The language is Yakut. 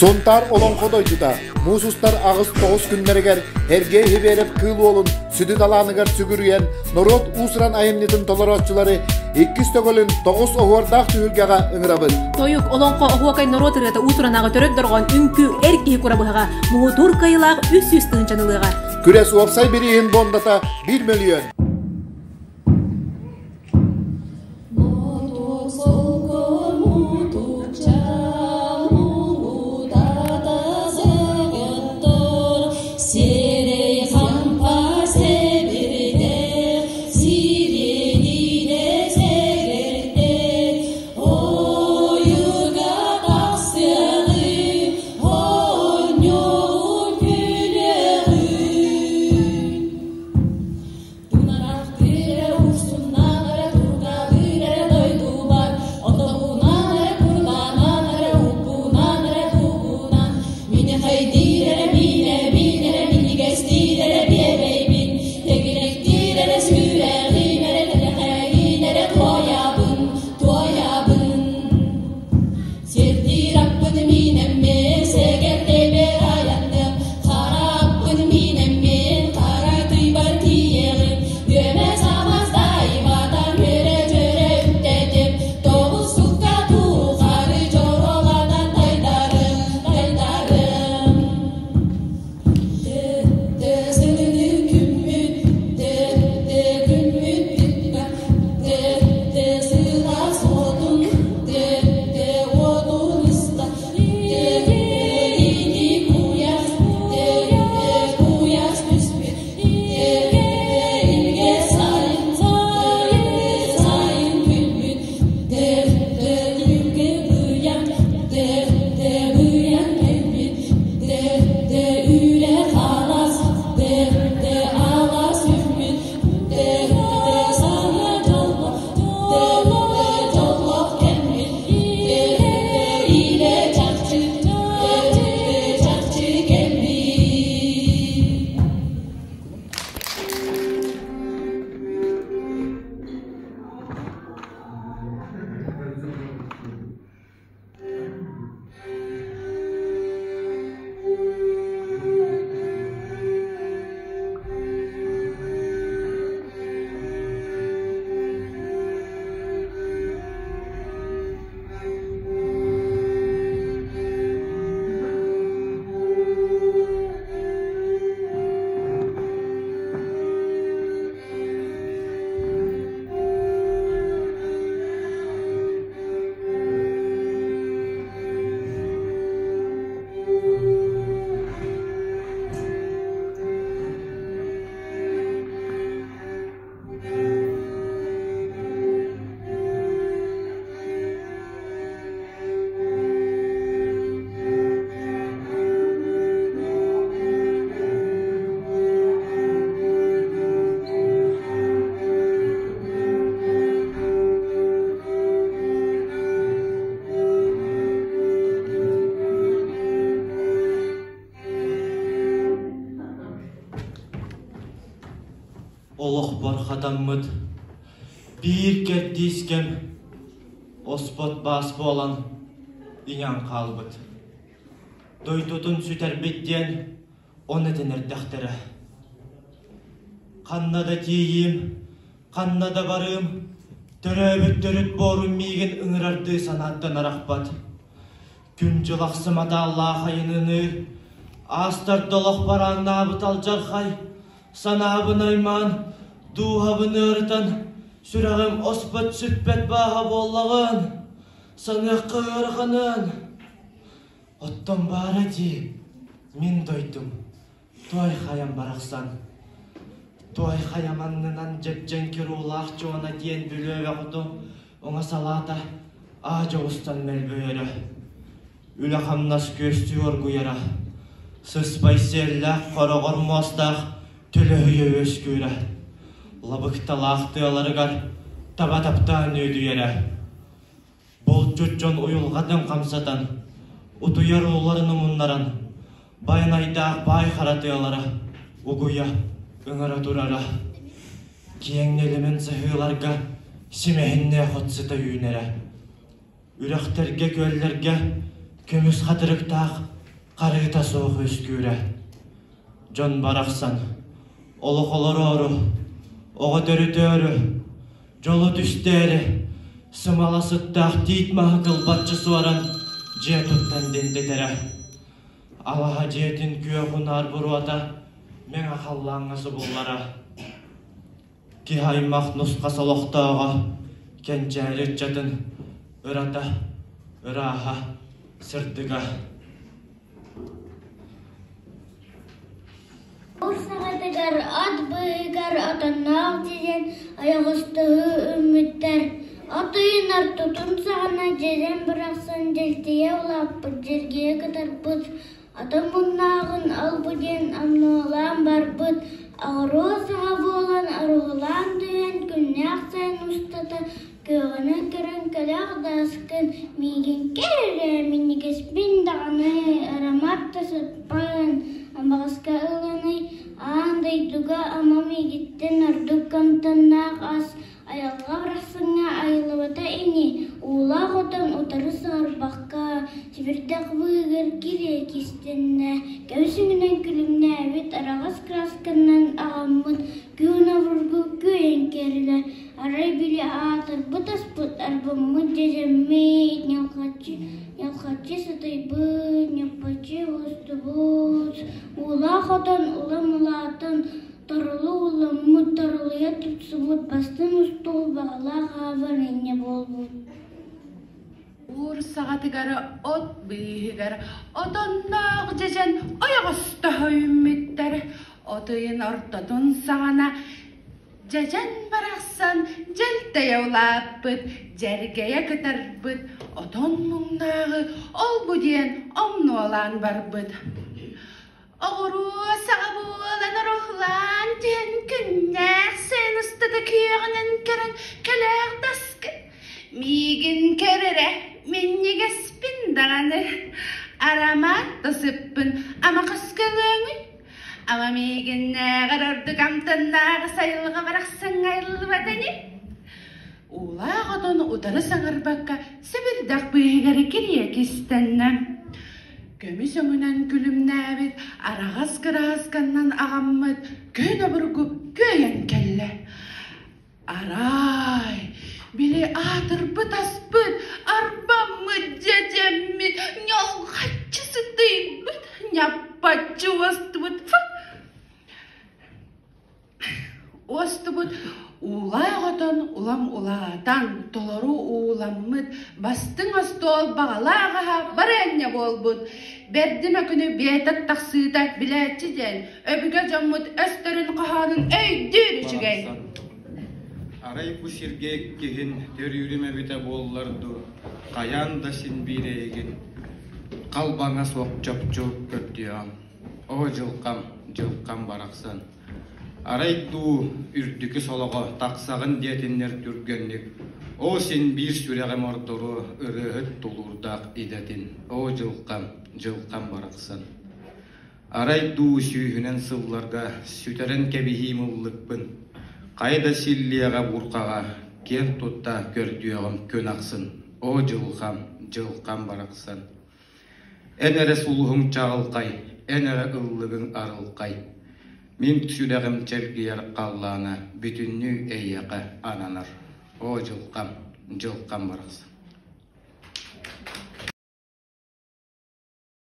Сунтаар Олоҥхо дойдута муус устар аҕыс-тоҕус күннэригэр Эргэй Хибиэрэп Кыыл Уолун сүдү талааныгар сүгүрүйэн норуот уус-уран айымньытын толорооччулары иккис төгүлүн тоҕус оһуордаах түһүлгэҕэ ыҥырабыт. Тойук, олоҥхо, оһуокай норуот ырыата уус-уранаҕы төрөт дорҕоон үҥкүү эр киһи курабыһаҕа муҥутуур кыайыылаах 300 тыһыынчаны ылыаҕа. Күрэс уопсай бирииһин буондата 1 мөлүйүөн. Олохпор хатаммыт биир кэрдиис кэм оспот баас буолан иҥэн хаалбыт. Дойдутун сүтэрбит диэн он этэн эрдэхтэрэ. Ханна да тиийиим, ханна да барыым, төрөөбүт төрүт буорум миигин ыҥырардыы санааттан арахпат. Күн-дьыл ахсым атааллаах айаныныыр, аастар да олох барааннаабыт алдьархай, санаабын аймаан, дууһабын ыарытан, сүрэҕим оспот сүппэт бааһа буоллаҕын, саныахха ыараханын. Оттон баара дии, мин дойдум, туой хайам барахсан. Туой хайам аннынан дьэбдьэҥкир уулаах Чуона диэн Бүлүөбэ хоту уҥа салаата аа дьоҕустан мөлбөйөрө. Үлэ-хамнас күөстүү оргуйара. Сыспай сиэллээх, хороҕор муостаах төлөһүйэ үөскүүрэ. Лабыкталаах тыаларыгар таба таптаан үөдүйэрэ. Булчут дьон уйулҕатын хамсатан, утуйар ууларын умуннаран, байанайдаах баай хара тыалара угуйа, ыҥыра турара. Киэҥ нэлэмэн сыһыыларга симэһиннээх от сыта үүнэрэ. Үрэхтэргэ, күөллэргэ Көмүс хатырыктаах харыыта суох үөскүүрэ. Дьон барахсан олох олороору, оҕо төрүтөөрү, дьолу түстээри, сымала сыттаах тиит маһы кылбаччы суоран дьиэ туттан дэнтэтэрэ. Алаһа дьиэтин күөх унаар буруота мэҥэ халлааҥҥа субуллара. Киһи аймах нусхас олохтооҕо, кэнчээри ыччатын ырата, ырааһа, сырдыга. Уур саҕатыгар ат быыһыгар отонноох дьиэн ойоҕостуһуу үүммүттэр. От ыйын ортотун саҕана дьиэн бырахсан дьэлтийэ улааппыт дьэргийэ кытарбыт Ата муннааҕын албы диэн амнуолаан барбыт, оҕуруо саҕа буолан оруһулаан түһэн күннээх сайын устата күөҕүнэн көрөн кэлэх дааскын миигин кэр эрэ минньигэспин даҕаны арамаат да сыппаҕын абаҕаска ыланый аан дойдуга ама миигиттэн ордук амтаннаах ас Айылҕа барахсаҥҥа айыллыбата ини, уулаах отон утары саҥарбакка, тимирдэх быыһыгар кириэ кистэннэ, көмүс өҥүнэн күлүмнээбит араҕас кыраасканан аҕаммыт күн обургу күөйэн кэллэ, арай били аатырбыт аспыт арбаммыт дьэдьэммит, ньалҕаччы, ньалҕаччы сытыйбыт, ньаппаччы уостубут, уулаах отон улам улаатан Торулу уулламмыт, торулуйа тупсубут, бастыҥ устуул баҕалаах аабар инньэ буолбут. Уур саҕатыгар от быыһыгар отонноох дьэдьэн ойоҕостоһо үүммүттэр. От ыйын ортотун саҕана дьэдьэн барахсан дьэлтэйэ улааппыт, дьэргэйэ кытарбыт, отон муҥнааҕы ол-бу диэн омнуолаан барбыт. Оҕуруо саҕа буолан оруһулаан түһэн күннээх сайын устата күөҕүнэн көрөн кэлээх даскын. Миигин көр эрэ, минньигэспин даҕаны, арамаат да сыппын, ама хас көлөөҥүй? Ама миигиннээҕэр ордук амтаннааҕы сайылҕа барахсаҥҥа айыллыбат ини? Уулаах отон утары саҥарбакка сэбирдэх быыһыгар кирийэ кистэннэ. Көмүс өҥүнэн күлүмнээбит араҕас кыраасканнан аҕаммыт күн обургу күөйэн кэллэ. Арай, били аатырбыт аспыт, арбаммыт дьэдьэммит, ньолҕаччы сытыйбыт, ньаппаччы уостубут Уостубут уулаах отон улам улаатан, толору ууламмыт, бастыҥ остуол баҕалаах аһа барыанньа буолбут. Бэрдим өкүнү биэтэ тахсыыта билээччи диэн өбүгэ дьоммут өстөрүн хоһоонун өйдүүр үчүгэй. Арай бу сиргэ иккиһин төрүүрүм эбитэ буоллар дуу, хайаан да син биир эйигин халбаҥа суох чопчу көрдүөҕүм. Оо, дьылҕам, дьылҕам барахсан. Арай дуу, үрдүкү солоҕо тахсаҕын диэтиннэр түргэнник, оо, син биир сүрэҕим ордоруо ырыаһыт тулуурдаах идэтин, оо, дьылҕам, дьылҕам барахсан. Арай дуу сүүһүнэн сылларга сүтэрэн кэбиһиим ыллыкпын, хайа да силлиэҕэ буурҕаҕа киэн тутта көрдүөҕүм күн ахсын, оо, дьылҕам, дьылҕам барахсан. Эн эрэ сулуһуҥ чаҕылхай, эн эрэ ыллыгыҥ арылхай. Мин сүрэҕим чэлгийэр халлаана бүтүннүү эйиэхэ ананар. Оо, дьылҕам, дьылҕам барахсан.